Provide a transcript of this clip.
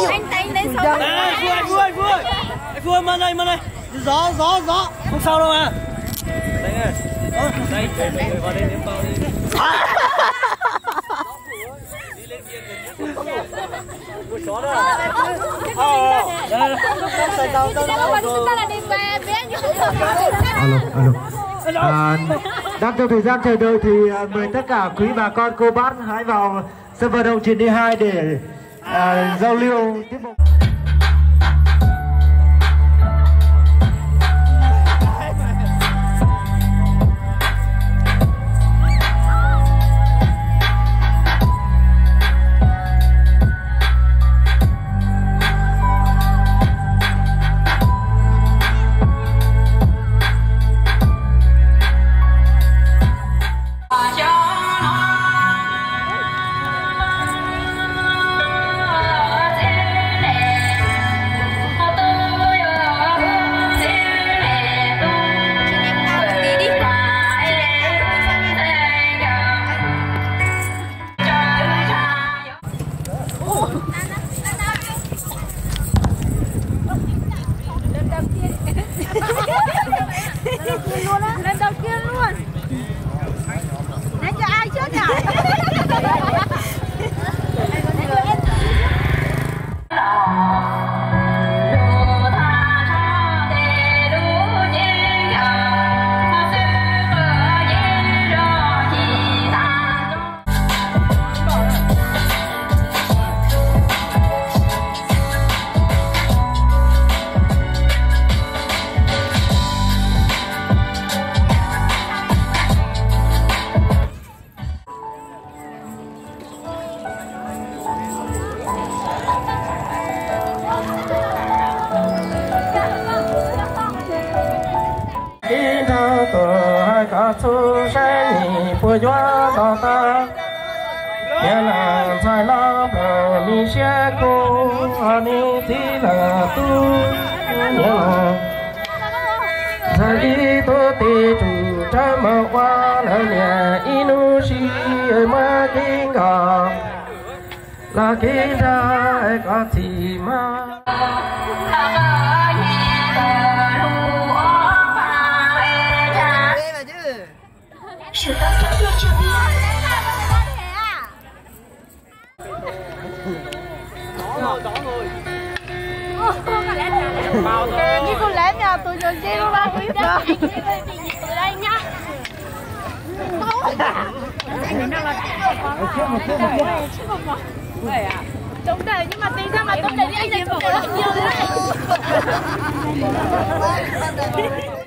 Anh Tánh đến số. Ê, Phú, anh Phú, anh Phú ơi. Anh Phú ơi, mau đây, mau đây. Gió, gió, gió. Không sao đâu mà. Tánh ơi. Ơ, đây, vào đây, đi vào đây. Alo, alo. À, đang trong thời gian chờ đợi thì à, mời tất cả quý bà con cô bác hãy vào sân vận động Trường Đinh hai để à, giao lưu tiếp mục. Lần đầu tiên luôn. Nãy giờ ai trước nhỉ? Ib nrag tuaj hais kom txhua saib nim puas yuav nto tag. Niam laus ntxhais hlob nplawg mi siab kub, ho niam txiv lawm tub niam laus. Ntxhais li tuaj tis tsum rab mus ua lawv niam ib hnub si muab kev nkos los kev nrag kom txhim mog. Ih kuv lem nyog tus nyuag nce lub lab ib txog. Chống đẩy nhưng mà tính ra mà tôi đẩy đi anh này chống đẩy bao nhiêu đấy.